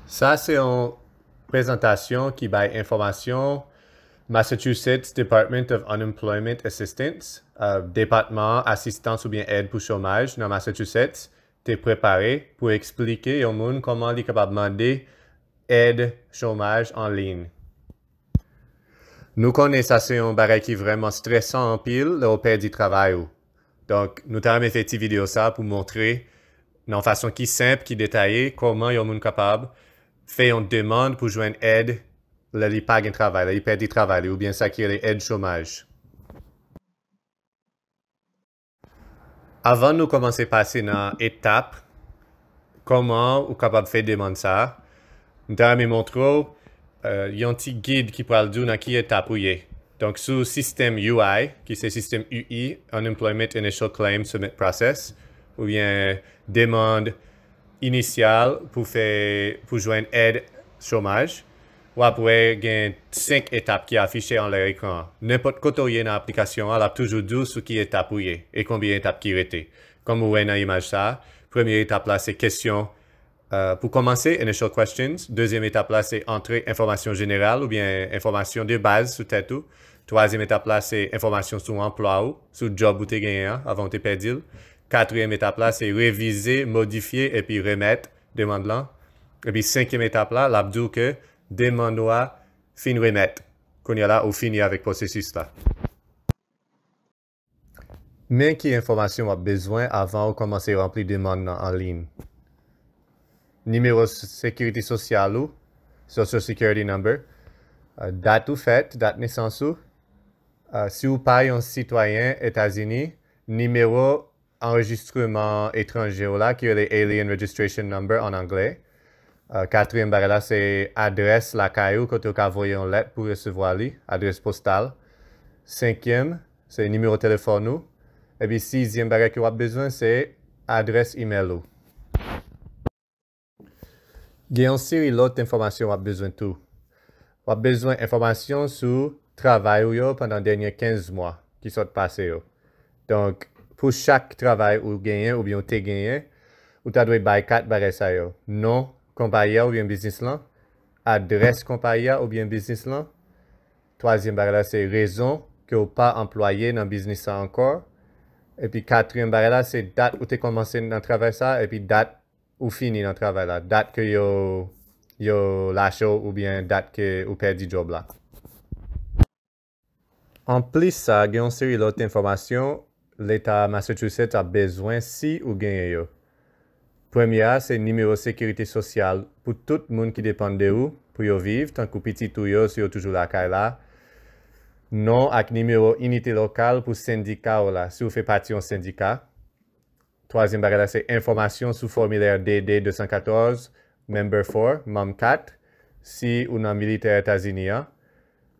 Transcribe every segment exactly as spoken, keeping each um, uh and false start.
Sa se yon prezantasyon ki bay enfòmasyon Massachusetts Department of Unemployment Assistance, uh, Depatman Asistans oubyen Èd pou Chomaj nan Massachusetts, te prepare pou eksplike yon moun kòman li kapab mande èd chomaj an liy. Nou konnen sa se yon bagay ki vrèman stresan anpil lè w pèdi travay ou. Donk, nou ta renmen fè ti videyo sa pou montre nan yon fason ki senp, ki detaye, kòman yon moun kapab fè yon demann pou jwenn èd lè li pa gen travay, lè li pèdi travay li, oubyen sa ki rele èd chomaj. Avan nou kòmanse pase nan etap, kòman ou kapab fè demann sa a, m ta renmen montre w, euh, yon ti gid ki pral di w nan ki etap ou ye. Donk, sou sistèm U I, ki se sistèm U I, Unemployment Initial Claim Submit Process, oubyen demann inisyal pou fè, pou jwenn èd chomaj, w ap wè gen senk etap ki afiche anlè ekran an. Nenpòt kote w ye nan aplikasyon an, l ap toujou di w sou ki etap ou ye e konbyen etap ki rete. Kòm ou wè nan imaj sa a, premye etap la se kesyon, euh, pou kòmanse, initial questions. Dezyèm etap la se antre enfòmasyon jeneral oubyen enfòmasyon de baz sou tèt ou. Twazyèm etap la se enfòmasyon sou anplwa ou, sou djòb ou te genyen an avan w te pèdi l. Katriyèm etap la se revize, modifye epi remèt demann lan. Epi senkyèm etap la, l ap di w ke demann ou a fin remèt. Kounye a la, ou fini avèk pwosesis la. Men ki enfòmasyon w ap bezwen avan ou kòmanse ranpli demann nan an liy. Nimewo s-, sekirite sosyal ou, Social Security Number, euh, dat ou fèt, dat nesans ou, euh, si w pa yon sitwayen Etazini, nimewo anrejistreman etranje w la, ki rele Alien Registration Number an anglè. Euh, katriyèm bagay la, se adrès lakay ou, kote w ka voye yon lèt pou resevwa li, adrès postal. Senkyèm, se nimewo telefòn ou. Epi sizyèm bagay ke w ap bezwen, se adrès imèl ou. Gen yon seri lòt enfòmasyon w ap bezwen tou. W ap bezwen enfòmasyon sou travay ou yo pandan dènye kenz mwa ki sot pase yo. Donk, pou chak travay ou genyen oubyen ou te genyen, ou ta dwe bay kat bagay sa yo: non konpayi a oubyen biznis lan, adrès konpayi a oubyen biznis lan. Twazyèm bagay la se rezon ke w pa anplwaye nan biznis lan ankò. Epi katriyèm bagay la se dat ou te kòmanse nan travay sa, epi dat ou fini nan travay la, dat ke yo, yo lache w oubyen dat ke ou pèdi djòb la. Anplis sa, gen yon seri lòt enfòmasyon Leta Massachusetts ap bezwen si ou genyen yo. Premye a, se nimewo sekirite sosyal pou tout moun ki depann de ou pou yo viv, tankou pitit ou yo, si yo toujou lakay la. Non ak nimewo inite lokal pou sendika w la, si w fè pati yon sendika. Twazyèm bagay la, se enfòmasyon sou fòmilè D D de san katòz, Member four, Manm kat, si ou nan militè Etazini an.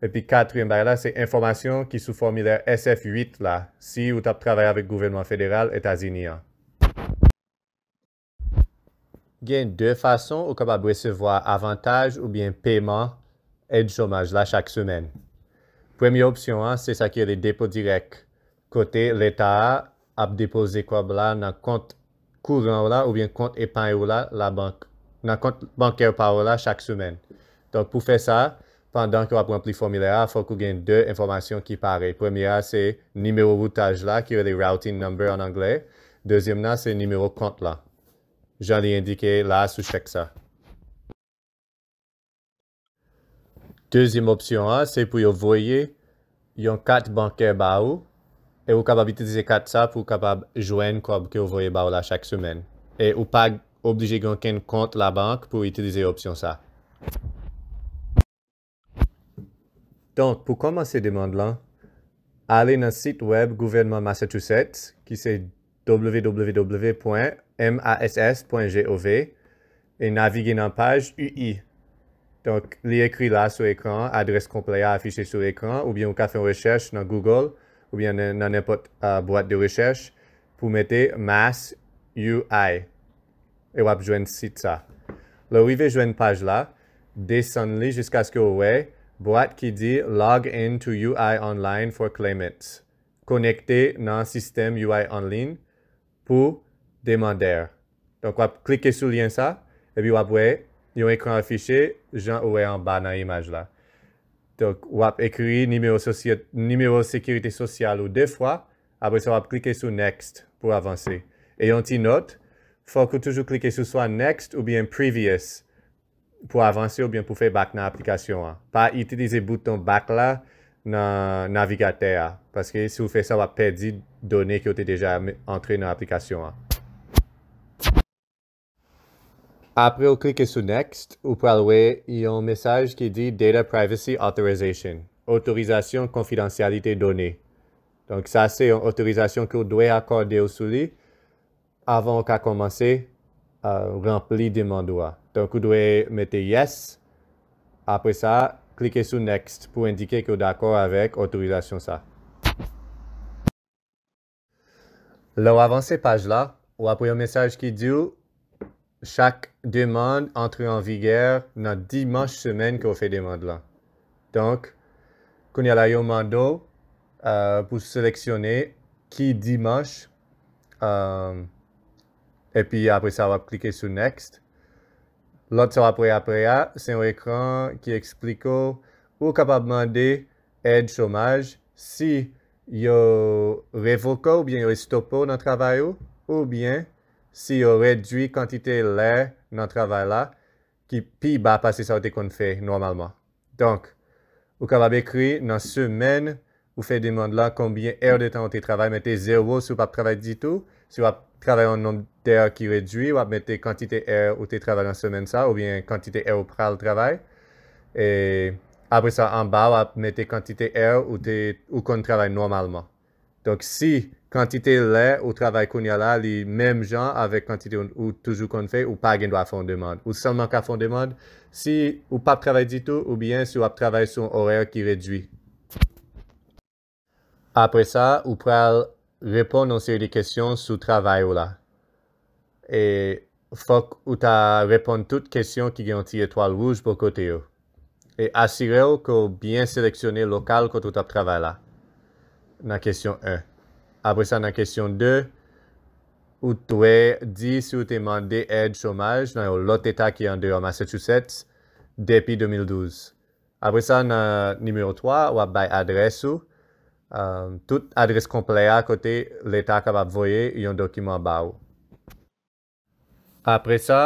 Epi katriyèm bagay la, se enfòmasyon ki sou fòmilè S F uit la, si ou t ap travay avèk gouvènman federal Etazini an. Gen de fason ou kapab resevwa avantaj oubyen peman èd chomaj la chak semèn. Premye opsyon an, se sa ki rele depo dirèk, kote Leta a ap depoze kòb la nan kont kouran w la oubyen kont epay ou la, labank, nan kont bankè pa w la chak semèn. Donk, pou fè sa, pandan ke w ap ranpli fòmilè a, fòk ou gen de enfòmasyon ki pare. Premye a, se nimewo woutaj la, ki rele routing number an anglè. Dezyèm nan, se nimewo kont la, jan li endike la sou chèk sa. Dezyèm opsyon an, se pou yo voye yon kat bankè ba ou, e ou kapab itilize kat sa pou w kapab jwenn kòb ke yo voye ba ou la chak semèn. E ou pa oblije gen okenn kont labank pou w itilize opsyon sa. Donk, pou kòmanse demann lan, ale nan sit wèb gouvènman Massachusetts, ki se W W W pwen M A S S pwen G O V, e navige nan paj U I. Donk, li ekri la sou ekran an, adrès konplè a afiche sou ekran, oubyen ou ka fè yon rechèch nan Google, oubyen nan, nan nenpòt, euh, bwat de rechèch, pou mete Mass U I. E w ap jwenn sit sa. Lè w rive jwenn paj la, desann li jiskaske w wè bwat ki di Log in to U I online for claimants. Konekte nan sistèm U I an liy pou demandè. Donk, w ap klike sou lyen sa, epi w ap wè yon ekran afiche, jan ou wè anba nan imaj la. Donk, w ap ekri nimewo sosye-, nimewo sekirite sosyal ou de fwa, apre sa w ap klike sou Next pou avanse. E yon ti nòt, fòk ou toujou klike sou swa Next oubyen Previous pou avanse oubyen pou fè back nan aplikasyon an. Pa itilize bouton back la nan navigatè a, paske si w fè sa, w ap pèdi done ke w te deja me-, antre nan aplikasyon an. Apre w klike sou Next, ou pral wè yon mesaj ki di Data Privacy Authorization, otorizasyon konfidansyalite done. Donk, sa se yon otorizasyon ke w dwe akòde w sou li avan w ka kòmanse, euh, ranpli demann ou a. Donk, ou dwe mete Yes. Apre sa, klike sou Next pou endike ke w dakò avèk otorizasyon sa. Lè w avanse paj la, w ap wè yon mesaj ki di w chak demann antre an vigè nan dimanch semèn ke w fè demann lan. Donk, kounye a la, yo mande w, euh, pou seleksyone ki dimanch, euh, epi apre sa, w ap klike sou Next. Lòt sa w ap wè apre a, se yon ekran ki eksplike w, ou kapab mande èd chomaj si yo revoke w oubyen yo estope w nan travay ou, oubyen si yo redwi kantite lè nan travay la ki pi ba pase sa w te konn fè nòmalman. Donk, ou kapab ekri nan semèn ou fè demann lan konbyen èdtan ou te travay, mete zewo si w p ap travay ditou. Si w ap travay yon nonb dè ki redwi, w ap mete kantite è ou te travay nan semèn sa, oubyen kantite è ou pral travay. E apre sa, anba, w ap mete kantite è ou te, ou konn travay nòmalman. Donk, si kantite lè ou travay kounye a la, li menm jan avèk kantite ou, ou toujou konn fè, ou pa gen dwa fè yon demann. Ou sèlman ka fè yon demann si ou p ap travay ditou oubyen si w ap travay sou yon orè ki redwi. Apre sa, ou pral reponn yon seri de kesyon sou travay ou la. E fòk ou ta reponn tout kesyon ki gen yon ti etwal wouj bò kote yo. E asire w ke w byen seleksyone lokal kote w t ap travay la nan kesyon en. Apre sa, nan kesyon de, ou dwe di si w te mande èd chomaj nan yon lòt eta ki andeyò Massachusetts depi de mil douz. Apre sa, nan nimewo twa, w ap bay adrès ou, um, tout adrès konplè a kote Leta kapab voye yon dokiman ba ou. Apre sa,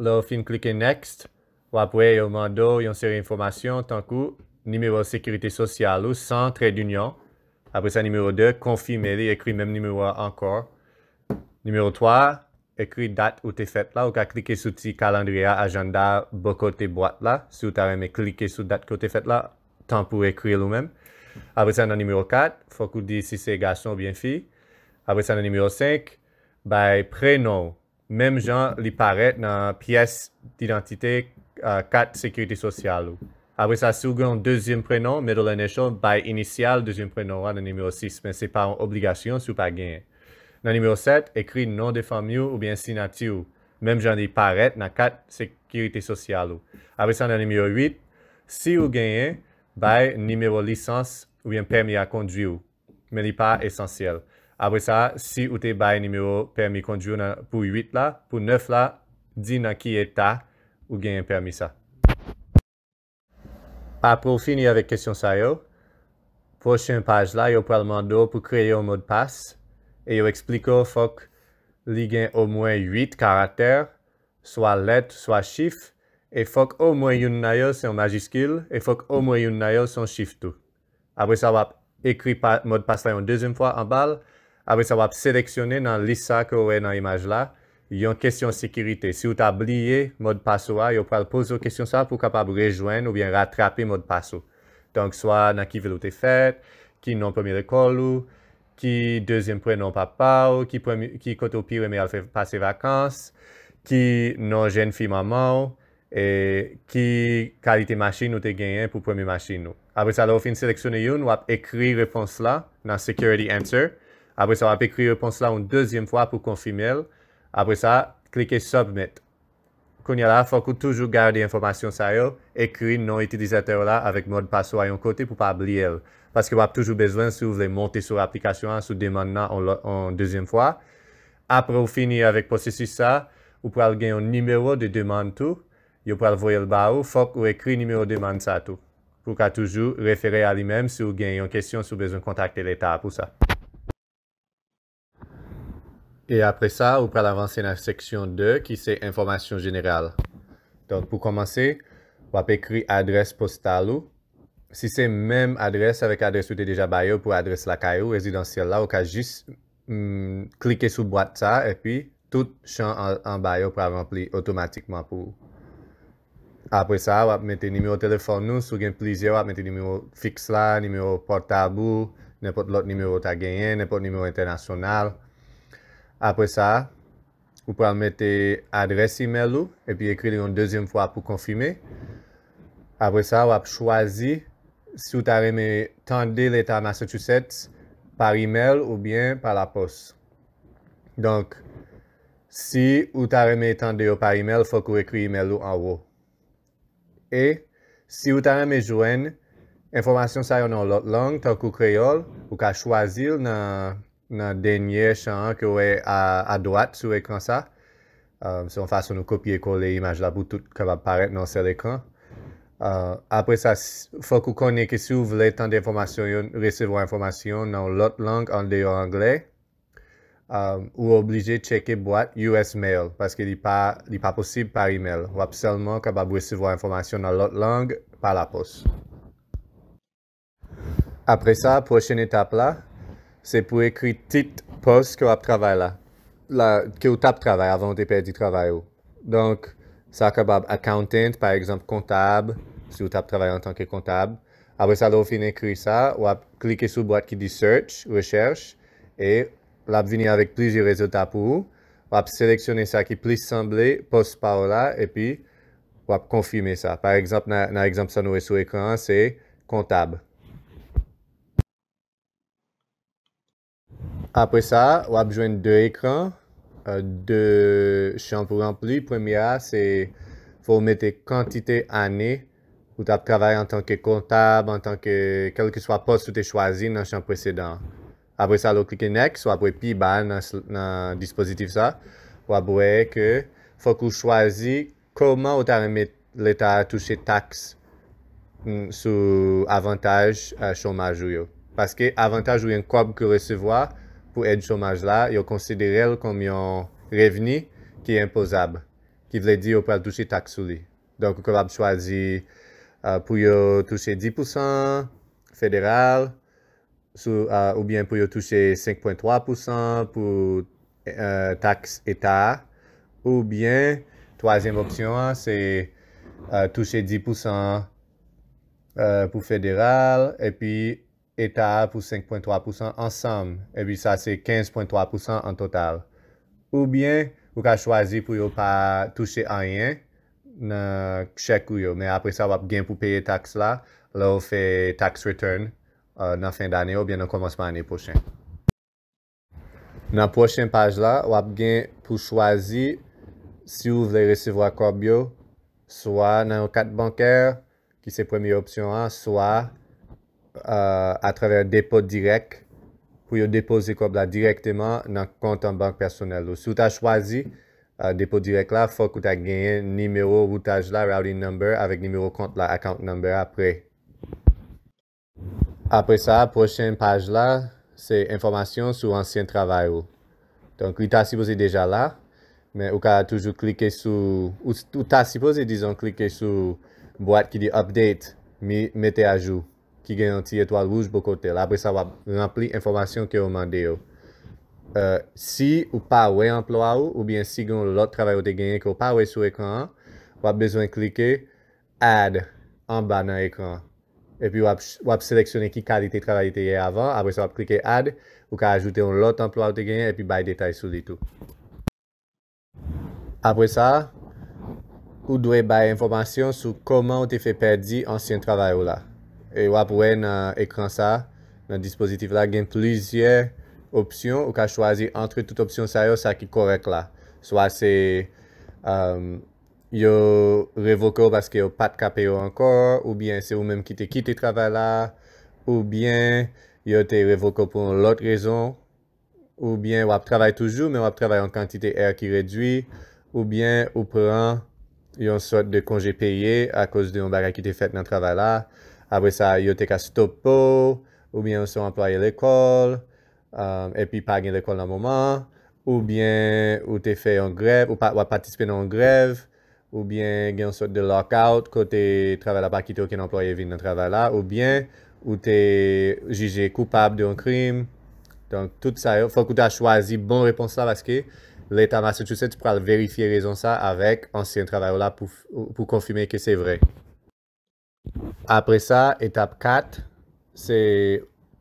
lè w fin klike Next, w ap wè yo mande w yon seri enfòmasyon tankou nimewo sekirite sosyal ou san trè dinyon. Apre sa, nimewo de, konfime li, ekri menm nimewo a ankò. Nimewo twa, ekri dat ou te fèt la, ou ka klike sou ti kalandriye a, ajanda a, bò kote bwat la, si w ta renmen klike sou dat ke w te fèt la, tan pou ekri l ou menm. Apre sa, nan nimewo kat, fòk ou di si se gason oubyen fi. Apre sa, nan nimewo senk, bay prenon w, menm jan li parèt nan pyès didantite, ah, kat sekirite sosyal ou. Apre sa, si w gen yon dezyèm prenon, middle initial, bay inisyal dezyèm prenon w a nan nimewo sis, men se pa yon obligasyon si w pa genyen. Nan nimewo sèt, ekri non de fanmi w oubyen siyati w, menm jan li parèt nan kat sekirite sosyal ou. Apre sa, nan nimewo uit, si w genyen, bay nimewo lisans oubyen pèmi a kondwi w, men li pa esansyèl. Apre sa, si ou te bay nimewo pèmi kondwi w nan, pou uit la, pou nèf la, di nan ki eta ou genyen pèmi sa. Apre w fini avèk kesyon sa yo, pwochen paj la, yo pral mande w pou kreye yon modpas, e yo eksplike w fòk li gen omwen uit karaktè, swa lèt, swa chif, e fòk omwen youn nan yo se yon majiskil, e fòk omwen youn nan yo se yon chif tou. Apre sa, w ap ekri pa, modpas la yon dezyèm fwa anba l. Apre sa, w ap seleksyone nan lis sa ke w wè nan imaj la, yon kesyon sekirite. Si w ta bliye modpas ou a, yo pral poze w kesyon sa pou w kapab rejwenn oubyen ratrape modpas ou. Donk, swa nan ki vil ou te fèt, ki non premye lekòl ou, ki dezyèm prenon papa w, ki premye, ki kote w pi renmen al fè, pase vakans, ki non jèn fi manman w, e ki kalite machin ou te genyen pou premye machin ou. Apre sa, lè w fin seleksyone youn, w ap ekri repons la nan security answer. Apre sa, w ap ekri repons la yon dezyèm fwa pou konfime l. Apre sa, klike submit. Kounye a la, fòk ou toujou gade enfòmasyon sa yo, ekri non itilizatè w la avèk modpas ou a yon kote pou pa bliye l. Paske w ap toujou bezwen l si w vle monte sou aplikasyon an, sou demann nan, yon lò-, yon dezyèm fwa. Apre w fini avèk pwosesis sa, ou pral gen yon nimewo de demann tou, yo pral voye l ba ou, fòk ou ekri nimewo demann sa tou. Pou w ka toujou refere a li menm si w gen yon kesyon, si w bezwen kontakte Leta a pou sa. E apre sa, ou pral avanse nan seksyon de, ki se enfòmasyon jeneral. Donk, pou kòmanse, w ap ekri adrès postal ou. Si se menm adrès avèk adrès ou te deja ba yo pou adrès lakay ou, rezidansyèl la, ou ka jis, mm, klike sou bwat sa, epi tout chan an, anba yo pral ranpli otomatikman pou ou. Apre sa, w ap mete nimewo telefòn ou, si w gen plizyè, w ap mete nimewo fiks la, nimewo pòtab ou, nenpòt lòt nimewo w ta genyen, nenpòt nimewo entènasyonal. Apre sa, ou pral mete adrès imèl ou, epi ekri li yon dezyèm fwa pou konfime. Apre sa, w ap chwazi si w ta renmen tande Leta Massachusetts pa imèl oubyen pa lapòs. Donk, si ou ta renmen tande yo pa imèl, fòk ou ekri imèl ou anwo. E si ou ta renmen jwenn enfòmasyon sa yo nan yon lòt lang, tankou kreyòl, ou ka chwazi l nan, nan dènye chan an ke w wè a, adwat sou ekran sa. Um, se yon fason nou kopye kole imaj la pou tout kapab parèt nan yon sèl ekran. Uh, apre sa, s- fòk ou konnen ke si w vle tande enfòmasyon yo, resevwa enfòmasyon nan yon lòt lang andeyò anglè, um, ou oblije tcheke bwat U S Mail, paske li pa, li pa posib pa imèl. W ap sèlman kapab resevwa enfòmasyon nan lòt lang pa lapòs. Apre sa, pwochen etap la, se pou ekri tit pòs ke w ap travay la, la, ke w t ap travay avan w te pèdi travay ou. Donk, sa kapab accountant, pa egzanp, kontab, si w t ap travay antanke kontab. Apre sa, lè w fin ekri sa, w ap klike sou bwat ki di search, rechèch, e l ap vini avèk plizyè rezilta pou ou. W ap seleksyone sa ki plis sanble pòs pa w la, epi w ap konfime sa. Pa egzanp, nan, nan egzanp sa nou wè sou ekran an, se kontab. Apre sa, w ap jwenn de ekran, euh, de chan pou ranpli. Premye a, se fò w mete kantite ane ou t ap travay antanke kontab, antanke kèlkeswa pòs ou te chwazi nan chan presedan an. Apre sa, lè w klike next, w ap wè pi ba nan, s- nan dispozitif sa, w ap wè ke fòk ou chwazi kòman ou ta renmen Leta a touche taks, mm, sou avantaj, euh, chomaj ou yo. Paske avantaj oubyen kòb ke w resevwa pou èd chomaj la, yo konsidere l kòm yon revni ki enpozab, ki vle di yo pral touche taks sou li. Donk, ou kapab chwazi, euh, pou yo touche dis pousan federal, sou, euh, oubyen pou yo touche senk pwen twa pousan pou, euh, taks eta a, oubyen, twazyèm opsyon an, se, euh, touche dis pousan, euh, pou federal, epi eta a pou senk pwen twa pousan ansanm, epi sa se kenz pwen twa pousan an total. Oubyen, ou ka chwazi pou yo pa touche anyen nan chèk ou yo, men apre sa, w ap gen pou peye taks la lè w fè tax return, euh, nan fen dane oubyen nan kòmansman ane pwochen. Nan pwochen paj la, w ap gen pou chwazi si w vle resevwa kòb yo, swa nan yon kat bankè, ki se premye opsyon an, swa, euh, atravè depo dirèk, pou yo depoze kòb la dirèkteman nan kont an bank pèsonèl ou. Si w ta chwazi, euh, depo dirèk la, fòk ou ta genyen nimewo woutaj la, routing number, avèk nimewo kont la, account number a, pre. Apre sa, pwochen paj la, se enfòmasyon sou ansyen travay ou. Donk, li ta sipoze deja la, men ou ka toujou klike sou, ou, ou ta sipoze, dizon, klike sou bwat ki di update, mi, mete ajou, ki gen yon ti etwal wouj bò kote l. Apre sa, w ap ranpli enfòmasyon ke yo mande yo. Euh, si ou pa wè anplwa ou, oubyen si gen yon lòt travay ou te genyen ke w pa wè sou ekran an, w ap bezwen klike add anba nan ekran an. Epi w ap, w ap seleksyone ki kalite travay li te ye avan. Apre sa, w ap klike add. Ou ka ajoute yon lòt anplwa ou te genyen epi bay detay sou li tou. Apre sa, ou dwe bay enfòmasyon sou kòman ou te fè pèdi ansyen travay ou la. E w ap wè nan ekran sa, nan dispozitif la, gen plizyè opsyon. Ou ka chwazi antre tout opsyon sa yo, sa ki kòrèk la. Swa se, um, yo revoke w paske yo pa t ka peye w ankò, oubyen se ou menm ki te kite travay la, oubyen yo te revoke w pou yon lòt rezon, oubyen w ap travay toujou, men w ap travay yon kantite è ki redwi, oubyen ou pran yon sòt de konje peye akoz de yon bagay ki te fèt nan travay la. Apre sa, yo te ka stope w, oubyen ou se yon anplwaye lekòl, um, epi pa gen lekòl nan moman, oubyen ou te fè yon grèv, ou pa, w ap patisipe nan yon grèv, oubyen gen yon sòt de lockout kote travay la pa kite okenn anplwaye vin nan travay la, oubyen ou te jije koupab de yon krim. Donk, tout sa yo, fòk ou ta chwazi bon repons la paske Leta Massachusetts pral verifye rezon sa avèk ansyen travay ou la pou, pou konfime ke se vre. Apre sa, etap kat, se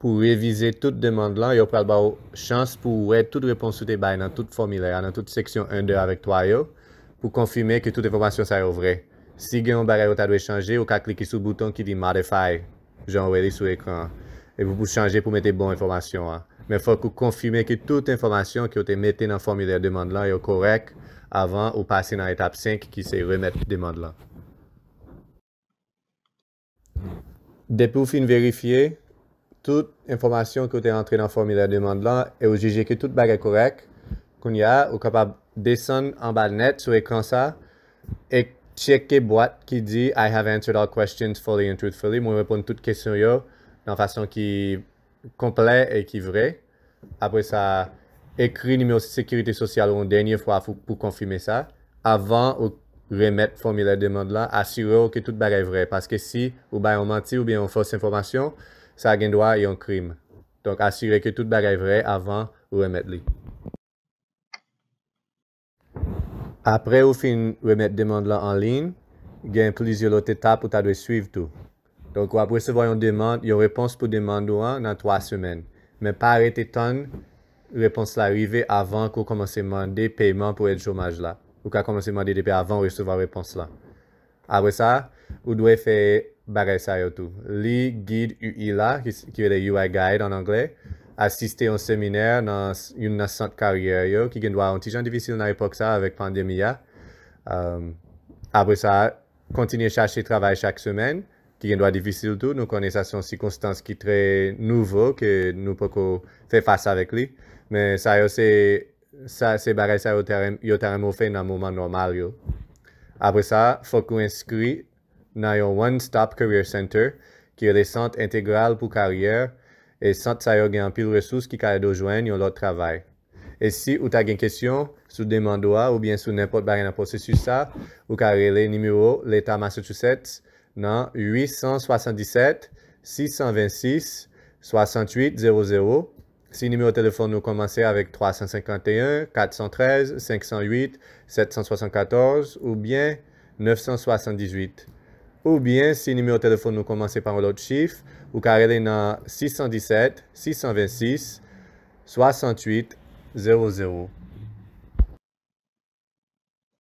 pou revize tout demann lan. Yo pral ba w chans pou w wè tout repons ou te bay nan tout fòmilè a, nan tout seksyon en, de avèk twa yo, pou konfime ke tout enfòmasyon sa yo vre. Si gen yon bagay ou ta dwe chanje, ou ka klike sou bouton ki di Modify, jan w wè li sou ekran an. Epi pou chanje pou mete bon enfòmasyon an. Men fòk ou konfime ke tout enfòmasyon ke w te mete nan fòmilè demann lan yo kòrèk avan ou pase nan etap senk ki se remèt demann lan. Depi w fin verifye tout enfòmasyon ke w te rantre nan fòmilè demann lan e w jije ke tout bagay kòrèk, kounye a, ou kapab desann anba nèt sou ekran sa e tcheke bwat ki di I have answered all questions fully and truthfully. Mwen reponn tout kesyon yo nan fason ki konplè e ki vre. Apre sa, ekri nimewo sekirite sosyal ou yon dènye fwa pou, pou konfime sa. Avan ou remèt fòmilè demann lan, asire w ke tout bagay vre. Paske si ou bay yon manti oubyen yon fòs enfòmasyon, sa gen dwa yon krim. Donk, asire ke tout bagay vre avan ou remèt li. Apre ou fin remèt demann lan an liy, gen plizyè lòt etap ou ta dwe swiv tou. Donk, w ap resevwa yon demann, yon repons pou demann ou an nan twa semèn. Men pa rete tann repons la rive avan ke w kòmanse mande peyman pou èd chomaj la. Ou ka kòmanse mande depi avan w resevwa repons la. Apre sa, ou dwe fè bagay sa yo tou. Li gid U I la, ki, ki rele U I Guide an anglè, asiste yon seminè nan s- youn nan sant karyè yo, ki gen dwa yon ti jan difisil nan epòk sa avèk pandemi a. Um, apre sa, kontinye chache travay chak semèn, ki gen dwa difisil tou. Nou konnen sa se yon sikonstans ki trè nouvo, ke nou poko fè fas avèk li. Men sa yo se, sa se bagay sa yo ta renm- yo ta renmen w fè nan moman nòmal yo. Apre sa, fòk ou enskri nan yon One Stop Career Center, ki rele Sant Entegral pou Karyè, e sant sa yo gen anpil resous ki ka ede w jwenn yon lòt travay. E si ou ta gen kesyon sou demann ou a oubyen sou nenpòt bagay nan pwosesis sa, ou ka rele nimewo Leta Massachusetts nan uit san swasanndisèt, sis san vennsis, swasantuit zewo zewo. Si nimewo telefòn ou kòmanse avèk twa san senkanteyen, kat san trèz, senk san uit, sèt san swasannkatòz oubyen nèf san swasanndizuit. Oubyen, si nimewo telefòn ou kòmanse pa yon lòt chif, ou ka rele nan sis san disèt, sis san vennsis, swasantuit zewo zewo.